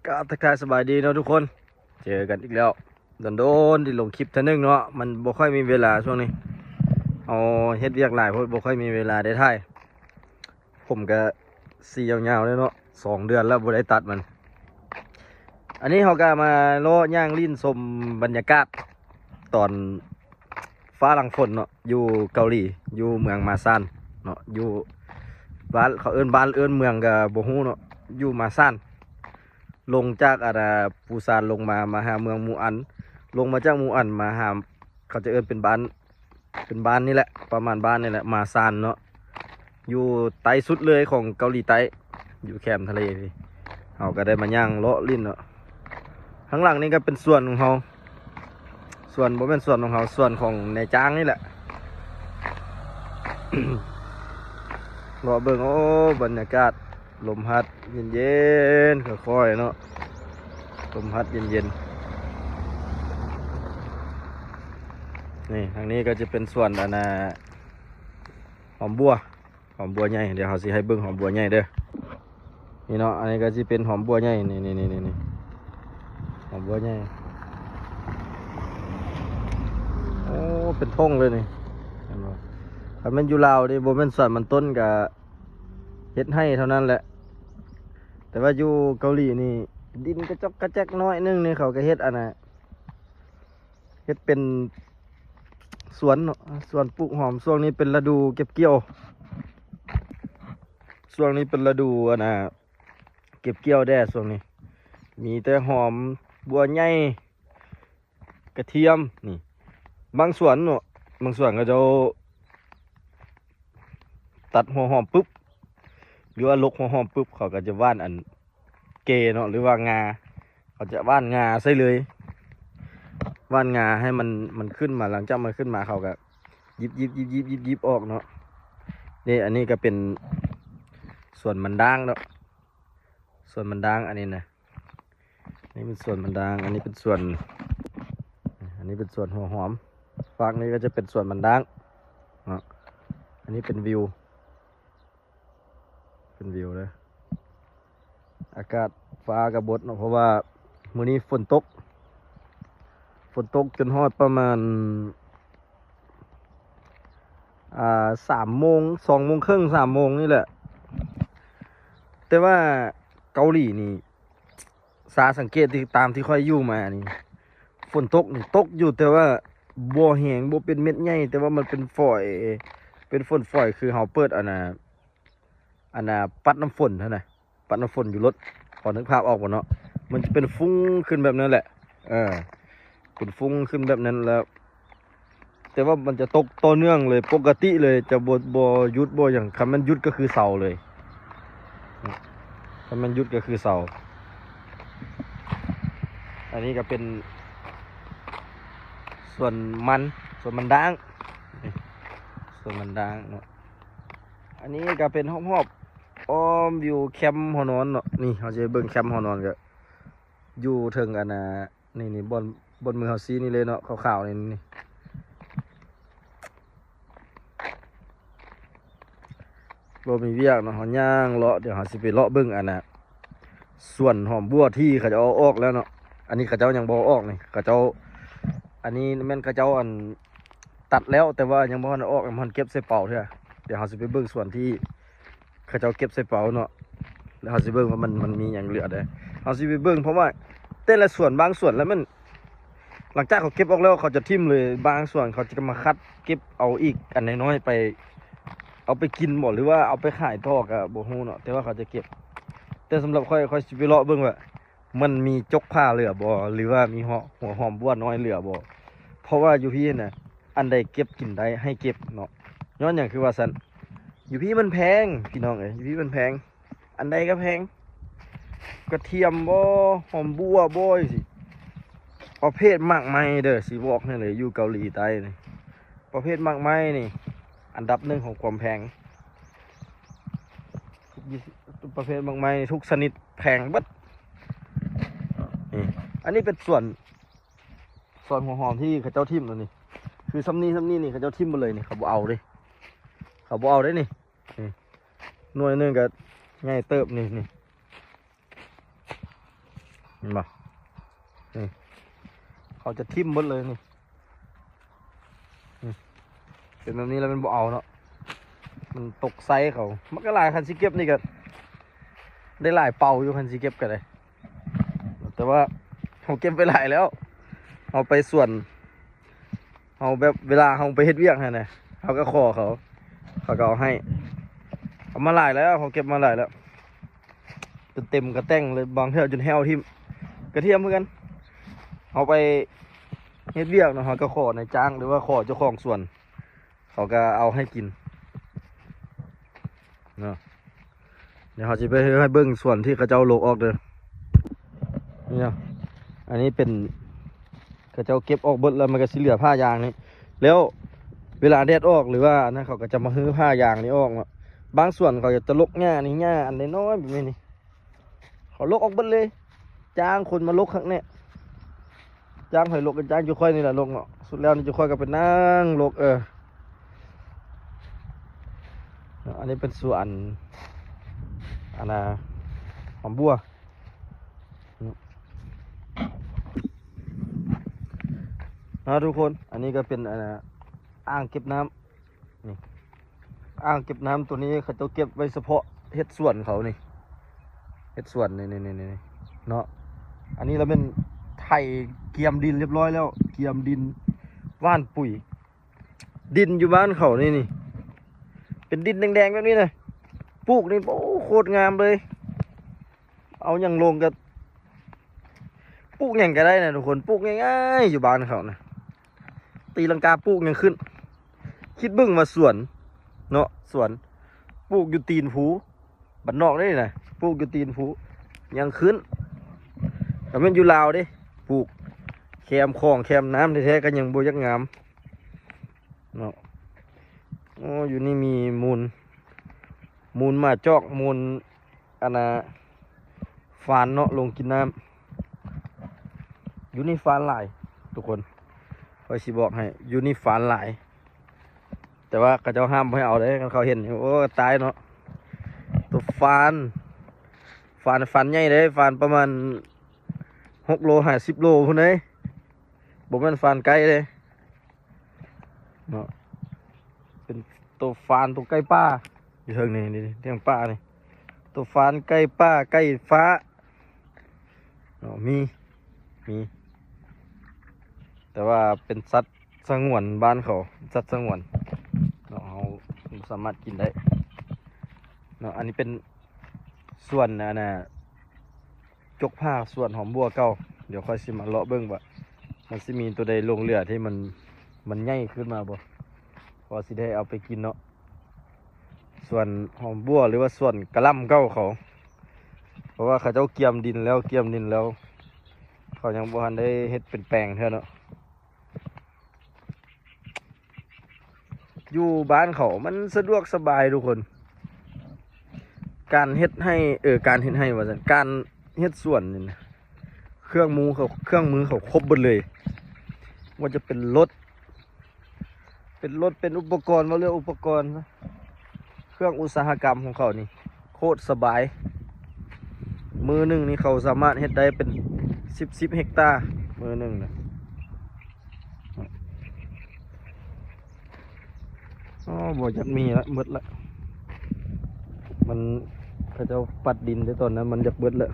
ກໍທັກທາຍສະບາຍດີເນາະທຸກຄົນ ເຈີກັນອີກແລ້ວ ດົນໆ ທີ່ລົງຄລິບເທື່ອໜຶ່ງເນາະ ມັນບໍ່ຄ່ອຍມີເວລາຊ່ວງນີ້ ເຮົາເຮັດວຽກຫຼາຍໂພດ ບໍ່ຄ່ອຍມີເວລາໄດ້ຖ່າຍ ຜົມກະສີຍາວໆ ແລ້ວເນາະ ສອງເດືອນແລ້ວບໍ່ໄດ້ຕັດມັນ. ອັນນີ້ເຮົາກະມາເລາະຍ່າງຫຼິ້ນຊົມບັນຍາກາດຕອນຟ້າຫຼັງຝົນເນາະ ຢູ່ເກົາຫຼີ ຢູ່ເມືອງມາຊານເນາະ ຢູ່ບ້ານ ເຂົາເອີ້ນບ້ານເອີ້ນເມືອງກະບໍ່ຮູ້ເນາະ ຢູ່ມາຊານ ລົງຈາກ ອັນນາ ປູຊານລົງມາ ມາຫາເມືອງມູອັນ ລົງມາຈາກມູອັນມາຫາ ເຂົາຈະເອີ້ນເປັນບ້ານ ເປັນບ້ານນີ້ແຫຼະ ປະມານບ້ານນີ້ແຫຼະ ມາຊານເນາະ ຢູ່ໃຕ້ສຸດເລີຍຂອງເກົາຫຼີໃຕ້ ຢູ່ແຄມທະເລນີ້ ເຮົາກະໄດ້ມາຍ່າງເລາະຫຼິ້ນເນາະ. ທາງຫຼັງນີ້ກະເປັນສວນຂອງເຮົາ ສວນ ບໍ່ແມ່ນສວນຂອງເຮົາ ສວນຂອງນາຍຈ້າງນີ້ແຫຼະ ເລາະເບິ່ງ ໂອ້ ບັນຍາກາດ ລົມພັດເຢັນໆ ຄ່ອຍໆ ເນາະ ລົມພັດເຢັນໆ. ນີ້ ທາງນີ້ກະຈະເປັນສວນ ອັນນາ ຫອມບົວ ຫອມບົວໃຫຍ່ ດຽວເຮົາຊິໃຫ້ເບິ່ງຫອມບົວໃຫຍ່ເດີ ນີ້ເນາະ ອັນນີ້ກະຊິເປັນຫອມບົວໃຫຍ່ ນີ້ໆໆໆ ຫອມບົວໃຫຍ່ ໂອ້ ເປັນທົ່ງເລີຍນີ້ ເຫັນບໍ່ ຄັນແມ່ນຢູ່ລາວນີ້ ບໍ່ແມ່ນສວນມັນຕົ້ນກະ ເຮັດໄຮ່ເທົ່ານັ້ນແຫຼະ ແຕ່ວ່າຢູ່ເກົາຫຼີນີ້ ດິນກະຈອກກະແຈກໜ້ອຍໜຶ່ງນີ້ ເຂົາກະເຮັດ ອັນນາ ເຮັດເປັນສວນເນາະ ສວນປູກຫອມ ຊ່ວງນີ້ເປັນລະດູເກັບກ່ຽວ ຊ່ວງນີ້ເປັນລະດູ ອັນນາ ເກັບກ່ຽວແດ່ຊ່ວງນີ້ ມີແຕ່ຫອມບົວໃຫຍ່ ກະທຽມ ນີ້ ບາງສວນເນາະ ບາງສວນເຂົາເຈົ້າຕັດຫົວຫອມປຶບ ຫຼືວ່າລົກຫົວຫອມປຶບ ເຂົາກະຈະຫວ່ານອັນເກເນາະ ຫຼືວ່າງາ ເຂົາຈະຫວ່ານງາໃສ່ເລີຍ ຫວ່ານງາໃຫ້ມັນ ມັນຂຶ້ນມາ ຫຼັງຈາກມັນຂຶ້ນມາ ເຂົາກະຫຍິບໆໆໆອອກເນາະ. ນີ້ ອັນນີ້ກະເປັນສວນມັນດ້າງເນາະ ສວນມັນດ້າງ ອັນນີ້ນະ ນີ້ເປັນສວນມັນດ້າງ ອັນນີ້ເປັນສວນ ອັນນີ້ເປັນສວນຫົວຫອມ ຟາກນີ້ກະຈະເປັນສວນມັນດ້າງເນາະ. ອັນນີ້ເປັນວິວ ເປັນວິວເດີ ອາກາດຟ້າກະບົດເນາະ ເພາະວ່າມື້ນີ້ຝົນຕົກ ຝົນຕົກຈົນຮອດປະມານ ອ່າ ສາມໂມງ ສອງໂມງເຄິ່ງ ສາມໂມງນີ້ແຫຼະ ແຕ່ວ່າເກົາຫຼີນີ້ ສາສັງເກດທີ່ ຕາມທີ່ຂ້ອຍຢູ່ມານີ້ ຝົນຕົກນີ້ຕົກຢູ່ ແຕ່ວ່າບໍ່ແຮງ ບໍ່ເປັນເມັດໃຫຍ່ ແຕ່ວ່າມັນເປັນຝອຍ ເປັນຝົນຝອຍ ຄືເຮົາເປີດ ອັນນາ ອັນນາ ປັດນ້ຳຝົນຫັ້ນນະ ປັດນ້ຳຝົນຢູ່ລົດ ພໍນຶກພາບອອກບໍ່ເນາະ ມັນຈະເປັນຟຸ້ງຂຶ້ນແບບນັ້ນແຫຼະ ເອີ ເປັນຟຸ້ງຂຶ້ນແບບນັ້ນແລ້ວ ແຕ່ວ່າມັນຈະຕົກຕໍ່ເນື່ອງເລີຍ ປົກກະຕິເລີຍ ຈະບໍ່ ບໍ່ຢຸດບໍ່ຫຍັງ ຄັນແມ່ນຢຸດກະຄືເຊົາເລີຍ ຄັນແມ່ນຢຸດກະຄືເຊົາ. ອັນນີ້ກະເປັນສວນມັນ ສວນມັນດ້າງ ນີ້ ສວນມັນດ້າງເນາະ. ອັນນີ້ກະເປັນຮອບໆ ອ້ອມວິວແຄມຫົວນອນເນາະ ນີ້ ເຮົາຈະເບິ່ງແຄມຫົວນອນ ກະຢູ່ເທິງ ອັນນາ ນີ້ໆ ບ່ອນ ບ່ອນມືເຮົາຊີ້ນີ້ເລີຍເນາະ ຂາວໆ ນີ້ ນີ້ ບໍ່ມີວຽກເນາະ ເຮົາຍ່າງເລາະ ດຽວເຮົາຊິໄປເລາະເບິ່ງ ອັນນາ ສວນຫອມບົວທີ່ເຂົາເຈົ້າເອົາອອກແລ້ວເນາະ. ອັນນີ້ເຂົາເຈົ້າຍັງບໍ່ເອົາອອກນີ້ ເຂົາເຈົ້າ ອັນນີ້ແມ່ນເຂົາເຈົ້າ ອັນ ຕັດແລ້ວ ແຕ່ວ່າຍັງບໍ່ທັນເອົາອອກ ຍັງບໍ່ທັນເກັບໃສ່ເປົາເທື່ອ. ດຽວເຮົາຊິໄປເບິ່ງສວນທີ່ເຂົາເຈົ້າເກັບໃສ່ເປົາເນາະ ແລ້ວເຮົາຊິເບິ່ງວ່າມັນ ມັນມີຫຍັງເຫຼືອແດ່ ເຮົາຊິໄປເບິ່ງ. ເພາະວ່າແຕ່ລະສວນ ບາງສວນລະແມ່ນ ຫຼັງຈາກເຂົາເກັບອອກແລ້ວ ເຂົາຈະຖິ້ມເລີຍ ບາງສວນເຂົາຈະມາຄັດເກັບເອົາອີກ ອັນນ້ອຍໆ ໄປ ເອົາໄປກິນບໍ ຫຼືວ່າເອົາໄປຂາຍຕໍ່ກະບໍ່ຮູ້ເນາະ ແຕ່ວ່າເຂົາຈະເກັບ. ແຕ່ສຳລັບຂ້ອຍ ຂ້ອຍຊິໄປເລາະເບິ່ງວ່າ ມັນມີຈົກຜາເຫຼືອບໍ່ ຫຼືວ່າມີຫົວ ຫົວຫອມບົວນ້ອຍເຫຼືອບໍ່ ເພາະວ່າຢູ່ພີ້ຫັ້ນນະ ອັນໃດເກັບກິນໄດ້ໃຫ້ເກັບເນາະ. ຍ້ອນຫຍັງຄືວ່າຊັ້ນ? ຢູ່ພີ້ມັນແພງ ພີ່ນ້ອງເອີຍ ຢູ່ພີ້ມັນແພງ ອັນໃດກະແພງ ກະທຽມບໍ ຫອມບົວບໍ ຈັ່ງຊີ້. ປະເພດໝາກໄມ້ເດີ ຊິບອກໃຫ້ເລີຍ ຢູ່ເກົາຫຼີໃຕ້ນີ້ ປະເພດໝາກໄມ້ນີ້ ອັນດັບໜຶ່ງຂອງຄວາມແພງ ປະເພດໝາກໄມ້ທຸກຊະນິດແພງເບິດ. ນີ້ ອັນນີ້ເປັນສວນ ສວນຫົວຫອມທີ່ເຂົາເຈົ້າຖິ້ມແລ້ວນີ້ ຄືຊ່ຳນີ້ ຊ່ຳນີ້ນີ້ ເຂົາເຈົ້າຖິ້ມໝົດເລີຍນີ້ ເຂົາບໍ່ເອົາເດ້ ເຂົາບໍ່ເອົາເດ້ນີ້. ນີ້ ໜ່ວຍໜຶ່ງກະໃຫຍ່ເຕີບນີ້ ນີ້. ນບໍ່? ນີ້ ເຂົາຈະຖິ້ມເບິດເລີຍນີ້ ນີ້ ເປັນແບບນີ້ແລ້ວມັນບໍ່ເອົາເນາະ ມັນຕົກໄຊເຂົາ. ມັນກໍຫຼາຍ ຄັນຊິເກັບນີ້ກໍໄດ້ຫຼາຍເປົາຢູ່ ຄັນຊິເກັບກໍໄດ້ ແຕ່ວ່າເຮົາເກັບໄປຫຼາຍແລ້ວ ເຮົາໄປສວນ ເຮົາແບບເວລາເຮົາໄປເຮັດວຽກຫັ້ນນະ ເຮົາກໍຂໍເຂົາ ເຂົາກໍເອົາໃຫ້. ເອົາມາຫຼາຍແລ້ວ ເຮົາເກັບມາຫຼາຍແລ້ວ ຈົນເຕັມກະແຕ່ງເລີຍ ບາງເທື່ອຈົນແຫ້ວຖິ້ມ. ກະທຽມຄືກັນ ເຮົາໄປເຮັດວຽກເນາະ ເຮົາກໍຂໍນາຍຈ້າງ ຫຼືວ່າຂໍເຈົ້າຂອງສວນ ເຂົາກໍເອົາໃຫ້ກິນເນາະ. ດຽວເຮົາຊິໄປໃຫ້ເບິ່ງສ່ວນທີ່ເຂົາເຈົ້າລົກອອກເດີ. ນີ້ເນາະ ອັນນີ້ເປັນ ເຂົາເຈົ້າເກັບອອກເບິດແລ້ວ ມັນກໍຊິເຫຼືອຜ້າຢາງນີ້ ແລ້ວເວລາແດດອອກ ຫຼືວ່າອັນນັ້ນ ເຂົາກໍຈະມາຮື້ຜ້າຢາງນີ້ອອກເນາະ. ບາງສ່ວນເຂົາຈະລົກຫຍ້ານີ້ ຫຍ້າອັນນ້ອຍໆແບບນີ້ນີ້ ເຂົາລົກອອກເບິດເລີຍ ຈ້າງຄົນມາລົກຄັກແນ່. ຈ້າງໃຜລົກ ກໍຈ້າງຈຸຂ້ອຍນີ້ແຫຼະລົກເນາະ. ສຸດແລ້ວນີ້ຈຸຂ້ອຍກໍໄປນັ່ງລົກ ເອີ ອັນນີ້ເປັນສວນ ອັນນ່າ ຫອມບົວເນາະ ທຸກຄົນ. ອັນນີ້ກໍເປັນ ອັນນ່າ ອ່າງເກັບນ້ຳ. ນີ້ ອ່າງເກັບນ້ຳໂຕນີ້ ເຂົາເຈົ້າເກັບໄວ້ສະເພາະເຮັດສວນເຂົານີ້ ເຮັດສວນນີ້ ນີ້ ນີ້ ນີ້ເນາະ. ອັນນີ້ລະແມ່ນໄຖກຽມດິນຮຽບຮ້ອຍແລ້ວ ກຽມດິນ ຫວ່ານປຸ໋ຍ. ດິນຢູ່ບ້ານເຂົານີ້ ນີ້ ເປັນດິນແດງໆແບບນີ້ນະ ປູກນີ້ ໂອ້ ໂຄດງາມເລີຍ. ເອົາຫຍັງລົງກໍ ປູກຫຍັງກໍໄດ້ນະທຸກຄົນ ປູກງ່າຍໆ ຢູ່ບ້ານເຂົານະ ຕີລັງກາປູກຫຍັງຂຶ້ນ. ຄິດເບິ່ງວ່າສວນເນາະ ສວນ ປູກຢູ່ຕີນພູ ບ້ານນອກເດ້ນະ ປູກຢູ່ຕີນພູຍັງຂຶ້ນ. ກໍແມ່ນຢູ່ລາວເດ້ ປູກແຄມຂອງແຄມນ້ຳແທ້ໆ ກໍຍັງບໍ່ຢາກງາມເນາະ. ໂອ້ ຢູ່ນີ້ມີມູນ ມູນໝາຈອກ ມູນ ອັນນ່າ ຟານເນາະ ລົງກິນນ້ຳ. ຢູ່ນີ້ຟານຫຼາຍທຸກຄົນ ຂ້ອຍຊິບອກໃຫ້ ຢູ່ນີ້ຟານຫຼາຍ. ແຕ່ວ່າເຂົາເຈົ້າຫ້າມບໍ່ໃຫ້ເອົາເດ້ ຄັນເຂົາເຫັນ ໂອ້ ຕາຍເນາະ. ໂຕຟານ ຟານ ຟານໃຫຍ່ເດ້ ຟານປະມານຫົກໂລ ຫ້າສິບໂລພຸ້ນເດ້ ບໍ່ແມ່ນຟານໄກ່ເດ້. ເນາະ ເປັນໂຕຟານ ໂຕໄກ່ປ່າ ຢູ່ເທິງນີ້ ນີ້ ທາງປ່ານີ້ ໂຕຟານ ໄກ່ປ່າ ໄກ່ຟ້າເນາະ ມີ ມີ ແຕ່ວ່າເປັນສັດສະຫງວນບ້ານເຂົາ ສັດສະຫງວນເນາະ ເຮົາບໍ່ສາມາດກິນໄດ້ເນາະ. ອັນນີ້ເປັນສວນ ອັນນ່າ ຈົກຜ້າສວນຫອມບົວເກົ່າ. ດຽວຂ້ອຍຊິມາເລາະເບິ່ງວ່າ ມັນຊິມີໂຕໃດຫຼົງເຫຼືອທີ່ມັນ ມັນໃຫຍ່ຂຶ້ນມາບໍ່ ພໍຊິໄດ້ເອົາໄປກິນເນາະ. ສວນຫອມບົວ ຫຼືວ່າສວນກະຫຼ່ຳເກົ່າເຂົາ ເພາະວ່າເຂົາເຈົ້າກຽມດິນແລ້ວ ກຽມດິນແລ້ວ ເຂົາຍັງບໍ່ທັນໄດ້ເຮັດເປັນແປງເທື່ອເນາະ. ຢູ່ບ້ານເຂົາມັນສະດວກສະບາຍທຸກຄົນ ການເຮັດໄຮ່ ເອີ ການເຮັດໄຮ່ວ່າຊັ້ນ ການເຮັດສວນນີ້ນະ ເຄື່ອງມືເຂົາ ເຄື່ອງມືເຂົາຄົບເບິດເລີຍ ບໍ່ວ່າຈະເປັນລົດ ເປັນລົດ ເປັນອຸປະກອນ ເວົ້າເລື່ອງອຸປະກອນ ເຄື່ອງອຸດສາຫະກຳຂອງເຂົານີ້ ໂຄດສະບາຍ. ມື້ໜຶ່ງນີ້ເຂົາສາມາດເຮັດໄດ້ເປັນສິບ ສິບເຮັກຕາ ມື້ໜຶ່ງນະ. ອໍ ບໍ່ຢາກມີລະ ໝົດລະ ມັນ ເຂົາເຈົ້າປັດດິນແຕ່ຕອນນັ້ນ ມັນຢາກເບິດລະ.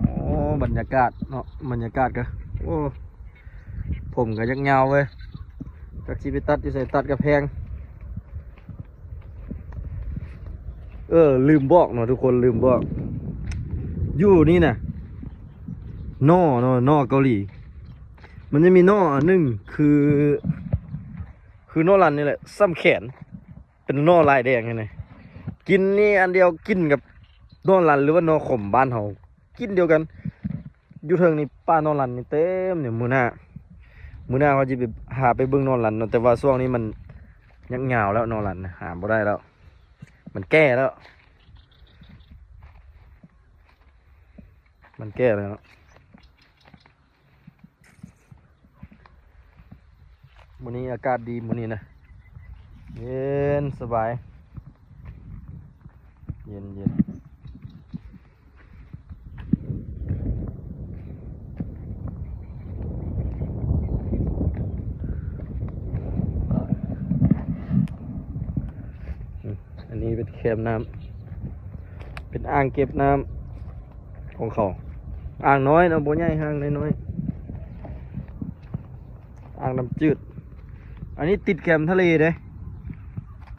ໂອ້ ບັນຍາກາດເນາະ ບັນຍາກາດກະ ໂອ້ ຜົມກໍຢາກຍາວເວີຍ ຈັກຊິໄປຕັດຢູ່ໃສ ຕັດກໍແພງ. ເອີ ລືມບອກເນາະທຸກຄົນ ລືມບອກ ຢູ່ນີ້ນະ ໜໍ່ເນາະ ໜໍ່ເກົາຫຼີ ມັນຈະມີໜໍ່ອັນໜຶ່ງ ຄື ຄືໜໍ່ລັນນີ້ແຫຼະ ສ່ຳແຂນ ເປັນໜໍ່ລາຍແດງຫັ້ນນະ ກິນນີ້ອັນດຽວ ກິນກັບໜໍ່ລັນ ຫຼືວ່າໜໍ່ຂົມບ້ານເຮົາ ກິນດຽວກັນ. ຢູ່ເທິງນີ້ປ່າໜໍ່ລັນນີ້ເຕັມນີ້. ມື້ໜ້າ ມື້ໜ້າເຮົາຊິໄປຫາໄປເບິ່ງໜໍ່ລັນເນາະ ແຕ່ວ່າຊ່ວງນີ້ມັນຍັກຍາວແລ້ວ ໜໍ່ລັນນະ ຫາບໍ່ໄດ້ແລ້ວ ມັນແກ່ແລ້ວ ມັນແກ່ແລ້ວເນາະ. ມື້ນີ້ອາກາດດີມື້ນີ້ນະ ເຢັນສະບາຍ ເຢັນໆ. ອັນນີ້ເປັນແຄມນ້ຳ ເປັນອ່າງເກັບນ້ຳຂອງເຂົາ. ອ່າງນ້ອຍເນາະ ບໍ່ໃຫຍ່ ອ່າງນ້ອຍໆ ອ່າງນ້ຳຈືດ. ອັນນີ້ຕິດແຄມທະເລເດ້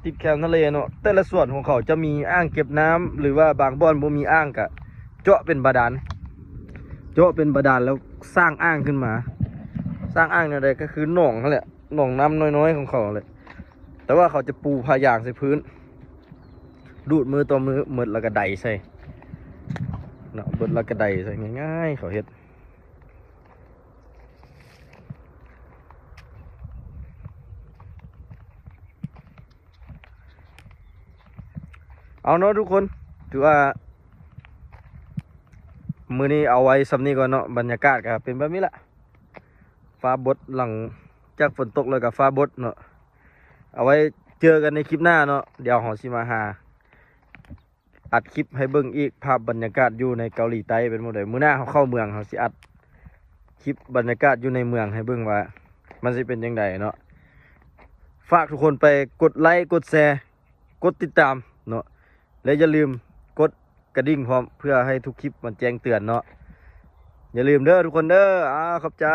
ຕິດແຄມທະເລເນາະ. ແຕ່ລະສວນຂອງເຂົາຈະມີອ່າງເກັບນ້ຳ ຫຼືວ່າບາງບ່ອນບໍ່ມີອ່າງກະເຈາະເປັນບາດານ ເຈາະເປັນບາດານແລ້ວສ້າງອ່າງຂຶ້ນມາ. ສ້າງອ່າງແນວໃດ? ກໍຄືໜອງຫັ້ນແຫຼະ ໜອງນ້ຳນ້ອຍໆຂອງເຂົາແຫຼະ. ແຕ່ວ່າເຂົາຈະປູຜ້າຢາງໃສ່ພື້ນ ດູດມື້ຕໍ່ມື້ ໝົດແລ້ວກໍໄດໃສ່ເນາະ ເບິດແລ້ວກໍໄດໃສ່ ງ່າຍໆ ເຂົາເຮັດ. ເອົາເນາະທຸກຄົນ ຖືວ່າມື້ນີ້ເອົາໄວ້ສ່ຳນີ້ກ່ອນເນາະ. ບັນຍາກາດກໍເປັນແບບນີ້ລະ ຟ້າບົດ ຫຼັງຈາກຝົນຕົກແລ້ວກໍຟ້າບົດເນາະ. ເອົາໄວ້ເຈີກັນໃນຄລິບໜ້າເນາະ ດຽວເຮົາຊິມາຫາອັດຄລິບໃຫ້ເບິ່ງອີກ ພາບບັນຍາກາດຢູ່ໃນເກົາຫຼີໃຕ້ເປັນແບບໃດ. ມື້ໜ້າເຮົາເຂົ້າເມືອງ ເຮົາຊິອັດຄລິບບັນຍາກາດຢູ່ໃນເມືອງໃຫ້ເບິ່ງວ່າມັນຊິເປັນຈັ່ງໃດເນາະ. ຝາກທຸກຄົນໄປກົດໄລ້ ກົດແຊ ກົດຕິດຕາມເນາະ ແລະຢ່າລືມກົດກະດິ່ງພ້ອມ ເພື່ອໃຫ້ທຸກຄລິບມັນແຈ້ງເຕືອນເນາະ. ຢ່າລືມເດີທຸກຄົນເດີ. ອາ ຂອບໃຈ.